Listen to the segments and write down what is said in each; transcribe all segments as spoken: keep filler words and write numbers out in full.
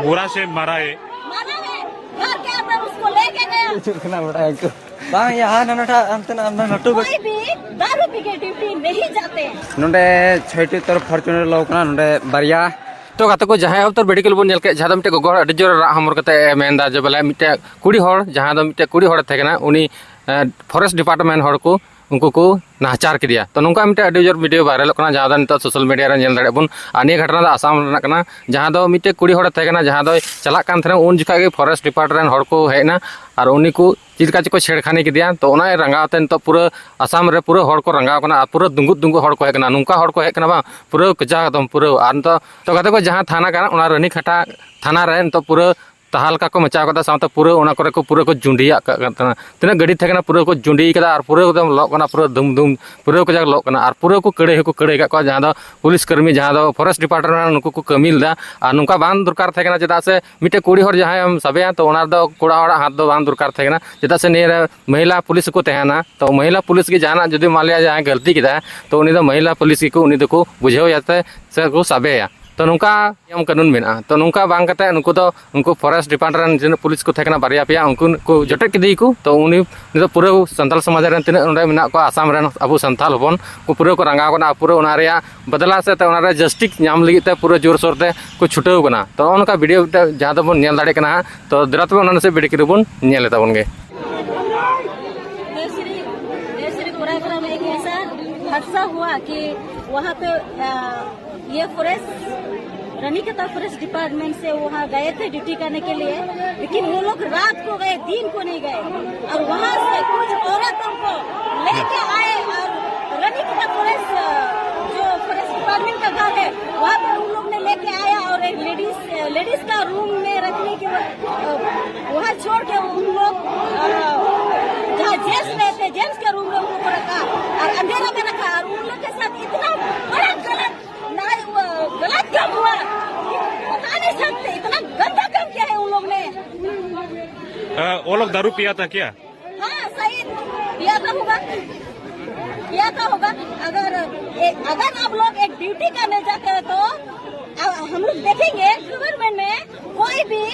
बोरा से मारा है। मारा है। घर के अंदर उसको लेके गया। ᱵᱟᱝ, ᱭᱟ, ᱦᱟᱱᱟ ᱱᱟᱴᱟ, ᱦᱟᱱᱛᱮ ᱱᱟ, ᱱᱟ, ᱱᱟᱴᱩ ᱵᱮ- कोई भी दारू पी के ड्यूटी नहीं जाते हैं। ᱱᱚᱰᱮ ᱪᱷᱚᱭᱴᱤ ᱩᱛᱟᱹᱨ ᱯᱷᱚᱨᱪᱩᱱᱟᱨ ᱞᱚ ᱠᱟᱱᱟ, ᱱᱚᱰᱮ ᱵᱟᱨᱭᱟ᱾ ᱛᱚ ᱜᱟᱛᱮ ᱠᱚ, ᱡᱟᱦᱟᱸᱭ ᱩᱛᱟᱹᱨ ᱵᱷᱤᱰᱤᱭᱳ ᱠᱚ ᱵᱚᱱ ᱧᱮᱞ ᱠᱮᱫ, ᱡᱟᱦᱟᱸ ᱫᱚ ᱢᱤᱫᱴᱮᱡ ᱜᱚᱜᱚ ᱦᱚᱲ ᱟᱹᱰᱤ ᱡᱳᱨ ᱨᱟᱜ ᱦᱚᱢᱚᱨ ᱠᱟᱛᱮ ᱮ ᱢᱮᱱᱫᱟ ᱡᱮ ᱵᱚᱞᱮ ᱢᱤᱫᱴᱮᱡ ᱠᱩᱲᱤ ᱦᱚᱲ, ᱡᱟᱦᱟᱸ ᱫᱚ ᱢᱤᱫᱴᱮᱡ ᱠᱩᱲᱤ ᱦᱚᱲᱮ ᱛᱟᱦᱮᱸ ᱠᱟᱱᱟ, ᱩᱱᱤ, ᱮ, ᱯᱷᱚᱨᱮᱥᱴ ᱰᱤᱯᱟᱨᱴᱢᱮᱱᱴ ᱦᱚᱲ ᱠᱚ ᱩᱱᱠᱩ ᱠᱚ ᱱᱟᱦᱟᱪᱟᱨ ᱠᱮᱫᱮᱭᱟ᱾ ᱛᱚ ᱱᱚᱝᱠᱟ ᱢᱤᱫᱴᱮᱡ ᱟᱹᱰᱤ ᱡᱳᱨ ᱵᱷᱤᱰᱤᱭᱳ ᱵᱷᱟᱭᱨᱟᱞᱚᱜ ᱠᱟᱱᱟ, ᱡᱟᱦᱟᱸ ᱫᱚ ᱱᱤᱛᱚᱜ ᱥᱳᱥᱟᱞ ᱢᱤᱰᱤᱭᱟ ᱨᱮ ᱧᱮᱞ ᱫᱟᱲᱮᱭᱟᱜ ᱵᱚᱱ᱾ ᱟᱨ ᱱᱤᱭᱟᱹ ᱜᱷᱚᱴᱚᱱᱟ ᱫᱚ ᱟᱥᱟᱢ ᱨᱮᱱᱟᱜ ᱠᱟᱱᱟ, ᱡᱟᱦᱟᱸ ᱫᱚ ᱢᱤᱫᱴᱮᱡ ᱠᱩᱲᱤ ᱦᱚᱲᱮ ᱛᱟᱦᱮᱸ ᱠᱟᱱᱟ, ᱡᱟᱦᱟᱸ ᱫᱚᱭ ᱪᱟᱞᱟᱜ ᱠᱟᱱ ᱛᱟᱦᱮᱱᱟ, ᱩᱱ ᱡᱚᱠᱷᱟᱡ ᱜᱮ ᱯᱷᱚᱨᱮᱥᱴ ᱰᱤᱯᱟᱨᱴᱢᱮᱱᱴ ᱨᱮᱱ ᱦᱚᱲ ᱠᱚ ᱦᱮᱡ ᱮᱱᱟ ᱟᱨ ᱩᱱᱤ ᱠᱚ ᱪᱮᱫ ᱞᱮᱠᱟ ᱪᱚᱠᱚ ᱪᱷᱮᱲᱠᱷᱟᱱᱤ ᱠᱮᱫᱮᱭᱟ᱾ ᱛᱚ ᱚᱱᱟ ᱨᱟᱸᱜᱟᱣ ᱛᱮ ᱱᱤᱛᱚᱜ ᱯᱩᱨᱟᱹ ᱟᱥᱟᱢ ᱨᱮ ᱯᱩᱨᱟᱹ ᱦᱚᱲ ᱠᱚ ᱨᱟᱸᱜᱟᱣ ᱠᱟᱱᱟ ᱟᱨ ᱯᱩᱨᱟᱹ ᱫᱩᱸᱜᱩᱫ ᱫᱩᱸᱜᱩᱫ ᱦᱚᱲ ᱠᱚ ᱦᱮᱡ ᱠᱟᱱᱟ, ᱱᱚᱝᱠᱟ ᱦᱚᱲ ᱠᱚ ᱦᱮᱡ ᱠᱟᱱᱟ ᱵᱟᱝ, ᱯᱩᱨᱟᱹ ᱠᱟᱡᱟᱠ ᱮᱠᱫᱚᱢ ᱯᱩᱨᱟᱹ᱾ ᱟᱨ ᱱᱤᱛᱚᱜ ᱛᱚ ᱜᱟᱛᱮ ᱠᱚ, ᱡᱟᱦᱟᱸ ᱛᱷᱟᱱᱟ ᱠᱟᱱᱟ, ᱚᱱᱟ ᱨᱟᱹᱱᱤᱠᱷᱟᱴᱟ ᱛᱷᱟᱱᱟ ᱨᱮ ᱱᱤᱛᱚᱜ ᱯᱩᱨᱟᱹ ᱛᱟᱦᱟᱞᱠᱟ ᱠᱚ ᱢᱟᱪᱟᱣ ᱠᱟᱫᱟ, ᱥᱟᱶᱛᱮ ᱯᱩᱨᱟᱹ ᱚᱱᱟ ᱠᱚᱨᱮ ᱠᱚ ᱯᱩᱨᱟᱹ ᱠᱚ ᱡᱩᱸᱰᱤᱭᱟᱜ ᱠᱟᱜ ᱠᱟᱱ ᱛᱟᱦᱮᱱᱟ᱾ ᱛᱤᱱᱟᱹᱜ ᱜᱟᱹᱰᱤ ᱛᱟᱦᱮᱸ ᱠᱟᱱᱟ ᱯᱩᱨᱟᱹ ᱠᱚ ᱡᱩᱸᱰᱤ ᱠᱟᱫᱟ ᱟᱨ ᱯᱩᱨᱟᱹ ᱮᱠᱫᱚᱢ ᱞᱚᱜ ᱠᱟᱱᱟ, ᱯᱩᱨᱟᱹ ᱫᱷᱩᱢ ᱫᱷᱩᱢ, ᱯᱩᱨᱟᱹ ᱠᱚ ᱡᱟᱠ ᱞᱚᱜ ᱠᱟᱱᱟ᱾ ᱟᱨ ᱯᱩᱨᱟᱹ ᱠᱚ ᱠᱟᱹᱲᱟᱹᱭ ᱦᱚᱸᱠᱚ ᱠᱟᱹᱲᱟᱹᱭ ᱠᱟᱜ ᱠᱚᱣᱟ, ᱡᱟᱦᱟᱸ ᱫᱚ ᱯᱩᱞᱤᱥ ᱠᱟᱹᱢᱤ, ᱡᱟᱦᱟᱸ ᱫᱚ ᱯᱷᱚᱨᱮᱥᱴ ᱰᱤᱯᱟᱨᱴᱢᱮᱱᱴ ᱨᱮᱱ ᱱᱩᱠᱩ ᱠᱚ ᱠᱟᱹᱢᱤ ᱞᱮᱫᱟ᱾ ᱟᱨ ᱱᱚᱝᱠᱟ ᱵᱟᱝ ᱫᱚᱨᱠᱟᱨ ᱛᱟᱦᱮᱸ ᱠᱟᱱᱟ, ᱪᱮᱫᱟᱜ ᱥᱮ ᱢᱤᱫᱴᱮᱡ ᱠᱩᱲᱤ ᱦᱚᱲ ᱡᱟᱦᱟᱸᱭ ᱮᱢ ᱥᱟᱵᱮᱭᱟ, ᱛᱚ ᱚᱱᱟ ᱨᱮᱫᱚ ᱠᱚᱲᱟ ᱦᱚᱲᱟᱜ ᱦᱟᱛ ᱫᱚ ᱵᱟᱝ ᱫᱚᱨᱠᱟᱨ ᱛᱟᱦᱮᱸ ᱠᱟᱱᱟ, ᱪᱮᱫᱟᱜ ᱥᱮ ᱱᱤᱭᱟᱹ ᱨᱮ ᱢᱚᱦᱤᱞᱟ ᱯᱩᱞᱤᱥ ᱠᱚ ᱛᱟᱦᱮᱱᱟ᱾ ᱛᱚ ᱢᱚᱦᱤᱞᱟ ᱯᱩᱞᱤᱥ ᱜᱮ ᱡᱟᱦᱟᱱᱟᱜ ᱡᱩᱫᱤ ᱢᱟᱱ ᱞᱤᱭᱟ ᱡᱟᱦᱟᱸᱭ ᱜᱟᱹᱞᱛᱤ ᱠᱮᱫᱟ, ᱛᱚ ᱩᱱᱤ ᱫᱚ ᱢᱚᱦᱤᱞᱟ ᱯᱩᱞᱤᱥ ᱜᱮᱠᱚ, ᱩᱱᱤ ᱫᱚᱠᱚ ᱵᱩᱡᱷᱟᱹᱣ ᱮᱭᱟ ᱥᱮ, ᱥᱮ ᱠᱚ ᱥᱟᱵᱮᱭᱟ᱾ ᱛᱚ ᱱᱚᱝᱠᱟ ᱱᱤᱭᱚᱢ ᱠᱟᱹᱱᱩᱱ ᱢᱮᱱᱟᱜᱼᱟ᱾ ᱛᱚ ᱱᱚᱝᱠᱟ ᱵᱟᱝ ᱠᱟᱛᱮ ᱱᱩᱠᱩ ᱫᱚ, ᱩᱱᱠᱩ ᱯᱷᱚᱨᱮᱥᱴ ᱰᱤᱯᱟᱨᱴᱢᱮᱱᱴ ᱨᱮᱱ ᱡᱤᱱᱟᱹᱜ ᱯᱩᱞᱤᱥ ᱠᱚ ᱛᱟᱦᱮᱸ ᱠᱟᱱᱟ ᱵᱟᱨᱭᱟ ᱯᱮᱭᱟ, ᱩᱱᱠᱩ ᱠᱚ ᱡᱚᱴᱮᱫ ᱠᱮᱫᱮᱭᱟᱠᱚ᱾ ᱛᱚ ᱩᱱᱤ ᱱᱤᱛᱚᱜ ᱯᱩᱨᱟᱹ ᱥᱟᱱᱛᱟᱲ ᱥᱚᱢᱟᱡᱽ ᱨᱮᱱ ᱛᱤᱱᱟᱹᱜ ᱱᱚᱰᱮ ᱢᱮᱱᱟᱜ ᱠᱚᱣᱟ ᱟᱥᱟᱢ ᱨᱮᱱ ᱟᱵᱚ ᱥᱟᱱᱛᱟᱲ ᱦᱚᱯᱚᱱ, ᱩᱱᱠᱩ ᱯᱩᱨᱟᱹ ᱠᱚ ᱨᱟᱸᱜᱟᱣ ᱠᱟᱱᱟ᱾ ᱯᱩᱨᱟᱹ ᱚᱱᱟ ᱨᱮᱭᱟᱜ ᱵᱟᱫᱞᱟ ᱥᱮ ᱛᱮ ᱚᱱᱟ ᱨᱮᱭᱟᱜ ᱡᱟᱥᱴᱤᱥ ᱧᱟᱢ ᱞᱟᱹᱜᱤᱫ ᱛᱮ ᱯᱩᱨᱟᱹ ᱡᱳᱨᱥᱳᱨ ᱛᱮ ᱠᱚ ᱪᱷᱩᱴᱟᱹᱣ ᱠᱟᱱᱟ᱾ ᱛᱚ ᱱᱚᱜᱼᱚ ᱱᱚᱝᱠᱟ ᱵᱷᱤᱰᱤᱭᱳ ᱢᱤᱫᱴᱮᱱ ᱡᱟᱦᱟᱸ ᱫᱚᱵᱚᱱ ᱧᱮᱞ ᱫᱟᱲᱮᱭᱟᱜ ᱠᱟᱱᱟ ᱦᱟᱸᱜ᱾ ᱛᱚ ᱫᱮᱞᱟ ᱛᱚᱵᱮ ᱚᱱᱟ ᱱᱟᱥᱮ ᱵᱷᱤᱰᱤᱭᱳ ᱠᱚᱨᱮ ᱵᱚᱱ ᱧᱮᱞ ᱞᱮ ᱛᱟᱵᱚᱱ ᱜᱮ᱾ देवश्री, देवश्री कोरापुरा में एक ऐसा हादसा हुआ कि वहाँ पे, अ, ये फॉरेस्ट, रनिकता फॉरेस्ट डिपार्टमेंट से वहाँ गए थे ड्यूटी करने के लिए, लेकिन वो लोग रात को गए, दिन को नहीं गए। और वहाँ से कुछ औरतों को लेके आए और रनिकता फॉरेस्ट, अ, जो फॉरेस्ट डिपार्टमेंट का घर है, वहाँ पर उन लोग ने लेके आया और एक लेडीज, लेडीज का रूम में रखने के, अ, वहाँ छोड़ के उन लोग, अ, जहाँ जेंट्स रहते, जेंट्स के रूम में उन लोग को रखा और अंधेरा में रखा और उन लोग के साथ इतना बड़ा गलत, ना, वो गलत काम हुआ, पता नहीं सकते, इतना गंदा काम किया है उन लोग ने। अ, वो लोग दारू पिया था क्या? हाँ, सही पिया था होगा, पिया था होगा। अगर ए, अगर आप लोग एक ड्यूटी करने जाते हैं तो, अ, हम लोग देखेंगे गवर्नमेंट में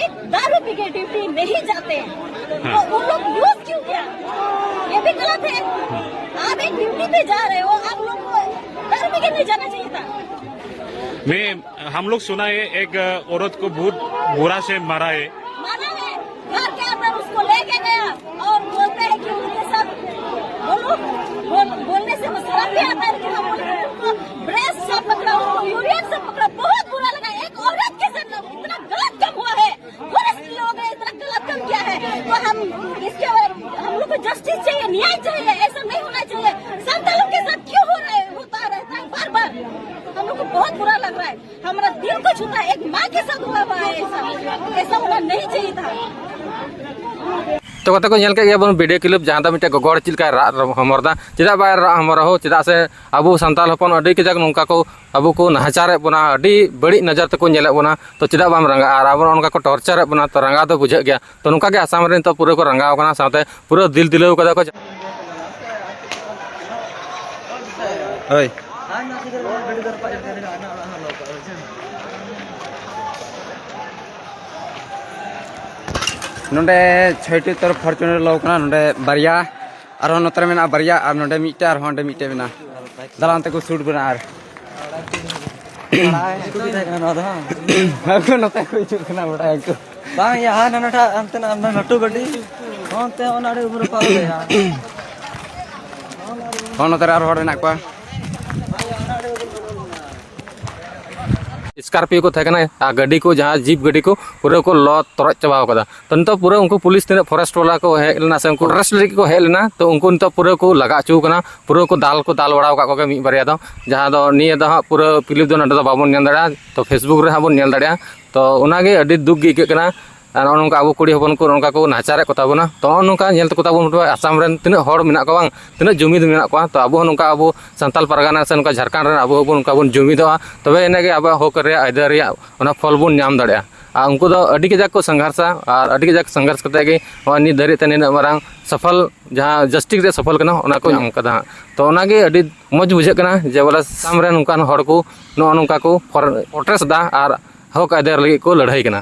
ड्यूटी नहीं जाते हैं, तो उन लोग यूज़ क्यों किया? ये भी गलत है। आप एक ड्यूटी पे जा रहे हो, आप लोग को डर भी के नहीं जाना चाहिए था। मैं, हम लोग सुना है एक औरत को बहुत बुरा से मारा है। मारा है, घर के अंदर उसको लेके गया और बोलते हैं कि उनके साथ बोलो, बोल, बोलने से वो शर्म भी आता है, लेकिन हम बोले, उनको ब्रेस्ट से पकड़ा, उनको यूरिन से पकड़ा, बहुत बुरा लगा। एक औरत के साथ इतना गलत काम हुआ है। फॉरेस्ट लोग हैं, इतना गलत काम किया है, तो हम इसके, हम लोग को जस्टिस चाहिए, न्याय चाहिए। ऐसा नहीं होना चाहिए। संतालों के साथ क्यों हो रहा है, होता रहता है बार बार? हम लोग को बहुत बुरा लग रहा है, हमारा दिल को छूता है। एक माँ के साथ हुआ हुआ है ऐसा, ऐसा होना नहीं चाहिए था। ᱛᱚ ᱜᱟᱛᱮ ᱠᱚ, ᱧᱮᱞ ᱠᱮᱫ ᱜᱮᱭᱟ ᱵᱚᱱ ᱵᱷᱤᱰᱤᱭᱳ ᱠᱞᱤᱯ, ᱡᱟᱦᱟᱸ ᱫᱚ ᱢᱤᱫᱴᱮᱡ ᱜᱚᱜᱚ ᱦᱚᱲ ᱪᱮᱫ ᱞᱮᱠᱟᱭ ᱨᱟᱜ ᱦᱚᱢᱚᱨ ᱫᱟ᱾ ᱪᱮᱫᱟᱜ ᱵᱟᱭ ᱨᱟᱜ ᱦᱚᱢᱚᱨᱟ ᱦᱳ? ᱪᱮᱫᱟᱜ ᱥᱮ ᱟᱵᱚ ᱥᱟᱱᱛᱟᱲ ᱦᱚᱯᱚᱱ ᱟᱹᱰᱤ ᱠᱟᱡᱟᱠ ᱱᱚᱝᱠᱟ ᱠᱚ ᱟᱵᱚ ᱠᱚ ᱱᱟᱦᱟᱪᱟᱨᱮᱫ ᱵᱚᱱᱟ, ᱟᱹᱰᱤ ᱵᱟᱹᱲᱤᱡ ᱱᱚᱡᱚᱨ ᱛᱮᱠᱚ ᱧᱮᱞᱮᱫ ᱵᱚᱱᱟ᱾ ᱛᱚ ᱪᱮᱫᱟᱜ ᱵᱟᱢ ᱨᱟᱸᱜᱟᱜᱼᱟ? ᱟᱨ ᱟᱵᱚ ᱚᱱᱠᱟ ᱠᱚ ᱴᱚᱨᱪᱟᱨᱮᱫ ᱵᱚᱱᱟ, ᱛᱚ ᱨᱟᱸᱜᱟᱣ ᱫᱚ ᱵᱩᱡᱷᱟᱹᱜ ᱜᱮᱭᱟ᱾ ᱛᱚ ᱱᱚᱝᱠᱟ ᱜᱮ ᱟᱥᱟᱢ ᱨᱮ ᱱᱤᱛᱚᱜ ᱯᱩᱨᱟᱹ ᱠᱚ ᱨᱟᱸᱜᱟᱣ ᱠᱟᱱᱟ, ᱥᱟᱶᱛᱮ ᱯᱩᱨᱟᱹ ᱫᱤᱞ ᱫᱤᱞᱟᱹᱣ ᱠᱟᱫᱟ ᱠᱚ᱾ ᱦᱳᱭ᱾ ᱱᱚᱰᱮ ᱪᱷᱚᱭᱴᱤ ᱛᱚᱨᱚᱯ ᱯᱷᱚᱨᱪᱩᱱᱟᱨ ᱞᱚ ᱠᱟᱱᱟ, ᱱᱚᱰᱮ ᱵᱟᱨᱭᱟ, ᱟᱨᱦᱚᱸ ᱱᱚᱛᱮ ᱨᱮ ᱢᱮᱱᱟᱜᱼᱟ ᱵᱟᱨᱭᱟ, ᱟᱨ ᱱᱚᱰᱮ ᱢᱤᱫᱴᱮᱱ, ᱟᱨᱦᱚᱸ ᱚᱸᱰᱮ ᱢᱤᱫᱴᱮᱱ ᱢᱮᱱᱟᱜᱼᱟ᱾ ᱫᱟᱞᱟᱱ ᱛᱮᱠᱚ ᱥᱩᱴ ᱵᱮᱱᱟ ᱟᱨ ᱵᱟᱲᱟᱭ ᱦᱚᱪᱚ ᱠᱮᱫᱟᱭ ᱠᱟᱱᱟ ᱱᱚᱣᱟ ᱫᱚ, ᱦᱮᱸ? ᱟᱠᱚ ᱱᱚᱛᱮ ᱠᱚ ᱦᱤᱡᱩᱜ ᱠᱟᱱᱟ, ᱵᱟᱲᱟᱭ ᱟᱠᱚ᱾ ᱵᱟᱝ, ᱭᱟ, ᱦᱟᱱᱟ ᱱᱟᱴᱷᱟ, ᱦᱟᱱᱛᱮ ᱱᱟᱜ ᱟᱢᱫᱟ ᱞᱟᱹᱴᱩ ᱜᱟᱹᱰᱤ, ᱦᱚᱸ, ᱚᱱᱛᱮ ᱚᱱᱟ ᱟᱹᱰᱤ ᱩᱢᱩᱞ ᱨᱮ ᱯᱟᱨᱚᱢ ᱞᱮᱭᱟ᱾ ᱦᱚᱸ, ᱱᱚᱛᱮ ᱨᱮ ᱟᱨ ᱦᱚᱲ ᱦᱮᱱᱟᱜ ᱠᱚᱣᱟ᱾ ᱥᱠᱚᱨᱯᱤᱭᱳ ᱠᱚ ᱛᱟᱦᱮᱸ ᱠᱟᱱᱟ, ᱟᱨ ᱜᱟᱹᱰᱤ ᱠᱚ, ᱡᱟᱦᱟᱸ ᱡᱤᱯ ᱜᱟᱹᱰᱤ ᱠᱚ, ᱯᱩᱨᱟᱹ ᱠᱚ ᱞᱚ ᱛᱚᱨᱚᱡ ᱪᱟᱵᱟᱣ ᱠᱟᱫᱟ᱾ ᱛᱚ, ᱱᱤᱛᱚᱜ ᱯᱩᱨᱟᱹ ᱩᱱᱠᱩ ᱯᱩᱞᱤᱥ ᱛᱤᱱᱟᱹᱜ ᱯᱷᱚᱨᱮᱥᱴ ᱵᱟᱞᱟ ᱠᱚ ᱦᱮᱡ ᱞᱮᱱᱟ ᱥᱮ ᱩᱱᱠᱩ ᱟᱨᱮᱥᱴ ᱞᱟᱹᱜᱤᱫ ᱠᱚ ᱦᱮᱡ ᱞᱮᱱᱟ, ᱛᱚ, ᱩᱱᱠᱩ ᱱᱤᱛᱚᱜ ᱯᱩᱨᱟᱹ ᱠᱚ ᱞᱟᱜᱟ ᱦᱚᱪᱚ ᱠᱟᱱᱟ, ᱯᱩᱨᱟᱹ ᱠᱚ ᱫᱟᱞ ᱠᱚ ᱫᱟᱞ ᱵᱟᱲᱟᱣ ᱟᱠᱟᱫ ᱠᱚᱜᱮ ᱢᱤᱫ ᱵᱟᱨᱭᱟ ᱫᱚ, ᱡᱟᱦᱟᱸ ᱫᱚ ᱱᱤᱭᱟᱹ ᱫᱚ ᱦᱟᱸᱜ ᱯᱩᱨᱟᱹ ᱠᱞᱤᱯ ᱫᱚ ᱱᱚᱰᱮ ᱫᱚ ᱵᱟᱵᱚᱱ ᱧᱮᱞ ᱫᱟᱲᱮᱭᱟᱜᱼᱟ, ᱛᱚ, ᱯᱷᱮᱥᱵᱩᱠ ᱨᱮ ᱦᱟᱸᱜ ᱵᱚᱱ ᱧᱮᱞ ᱫᱟᱲᱮᱭᱟᱜᱼᱟ᱾ ᱛᱚ, ᱚᱱᱟᱜᱮ ᱟᱹᱰᱤ ᱫᱩᱠ ᱜᱮ ᱟᱹᱭᱠᱟᱹᱜ ᱠᱟᱱᱟ᱾ ᱟᱨ ᱱᱚᱜᱼᱚ ᱱᱚᱝᱠᱟ ᱟᱵᱚ ᱠᱩᱲᱤ ᱦᱚᱯᱚᱱ ᱠᱚ ᱱᱚᱝᱠᱟ ᱠᱚ ᱱᱟᱦᱟᱪᱟᱨᱮᱫ ᱠᱚ ᱛᱟᱵᱚᱱᱟ᱾ ᱛᱚ, ᱱᱚᱜᱼᱚ ᱱᱚᱝᱠᱟ ᱧᱮᱞ ᱛᱟᱠᱚ ᱛᱟᱵᱚᱱ ᱯᱮ, ᱟᱥᱟᱢ ᱨᱮᱱ ᱛᱤᱱᱟᱹᱜ ᱦᱚᱲ ᱢᱮᱱᱟᱜ ᱠᱚᱣᱟ ᱵᱟᱝ, ᱛᱤᱱᱟᱹᱜ ᱡᱩᱢᱤᱫ ᱢᱮᱱᱟᱜ ᱠᱚᱣᱟ᱾ ᱛᱚ, ᱟᱵᱚ ᱦᱚᱸ ᱱᱚᱝᱠᱟ ᱟᱵᱚ ᱥᱟᱱᱛᱟᱞ ᱯᱟᱨᱜᱟᱱᱟ ᱥᱮ ᱱᱚᱝᱠᱟ ᱡᱷᱟᱲᱠᱷᱚᱸᱰ ᱨᱮᱱ ᱟᱵᱚ ᱦᱚᱸᱵᱚᱱ ᱱᱚᱝᱠᱟ ᱵᱚᱱ ᱡᱩᱢᱤᱫᱚᱜᱼᱟ, ᱛᱚᱵᱮ ᱮᱱᱮ ᱜᱮ ᱟᱵᱚᱣᱟᱜ ᱦᱚᱠ ᱨᱮᱭᱟᱜ ᱟᱹᱭᱫᱟᱹᱨ ᱨᱮᱭᱟᱜ ᱚᱱᱟ ᱯᱷᱚᱞ ᱵᱚᱱ ᱧᱟᱢ ᱫᱟᱲᱮᱭᱟᱜᱼᱟ᱾ ᱟᱨ ᱩᱱᱠᱩ ᱫᱚ ᱟᱹᱰᱤ ᱠᱟᱡᱟᱠ ᱠᱚ ᱥᱚᱝᱜᱷᱟᱨᱥᱟ, ᱟᱨ ᱟᱹᱰᱤ ᱠᱟᱡᱟᱠ ᱥᱚᱝᱜᱷᱟᱨᱥ ᱠᱟᱛᱮ ᱜᱮ ᱱᱚᱜᱼᱚᱭ ᱱᱤᱛ ᱫᱷᱟᱹᱨᱤᱡ ᱛᱮ ᱱᱤᱱᱟᱹᱜ ᱢᱟᱨᱟᱝ ᱥᱚᱯᱷᱚᱞ, ᱡᱟᱦᱟᱸ ᱡᱟᱥᱴᱤᱥ ᱨᱮ ᱥᱚᱯᱷᱚᱞ ᱠᱟᱱᱟ, ᱚᱱᱟ ᱠᱚ ᱧᱟᱢ ᱠᱟᱫᱟ ᱦᱟᱸᱜ᱾ ᱛᱚ, ᱚᱱᱟᱜᱮ ᱟᱹᱰᱤ ᱢᱚᱡᱽ ᱵᱩᱡᱷᱟᱹᱜ ᱠᱟᱱᱟ ᱡᱮ ᱵᱚᱞᱮ ᱟᱥᱟᱢ ᱨᱮ ᱱᱚᱝᱠᱟᱱ ᱦᱚᱲ ᱠᱚ ᱱᱚᱜᱼᱚ ᱱᱚᱝᱠᱟ ᱠᱚ ᱯᱨᱚᱴᱮᱥᱴ ᱫᱟ ᱟᱨ ᱦᱚᱠ ᱟᱹᱭᱫᱟᱹᱨ ᱞᱟᱹᱜᱤᱫ ᱠᱚ ᱞᱟᱹᱲᱦᱟᱹᱭ ᱠᱟᱱᱟ᱾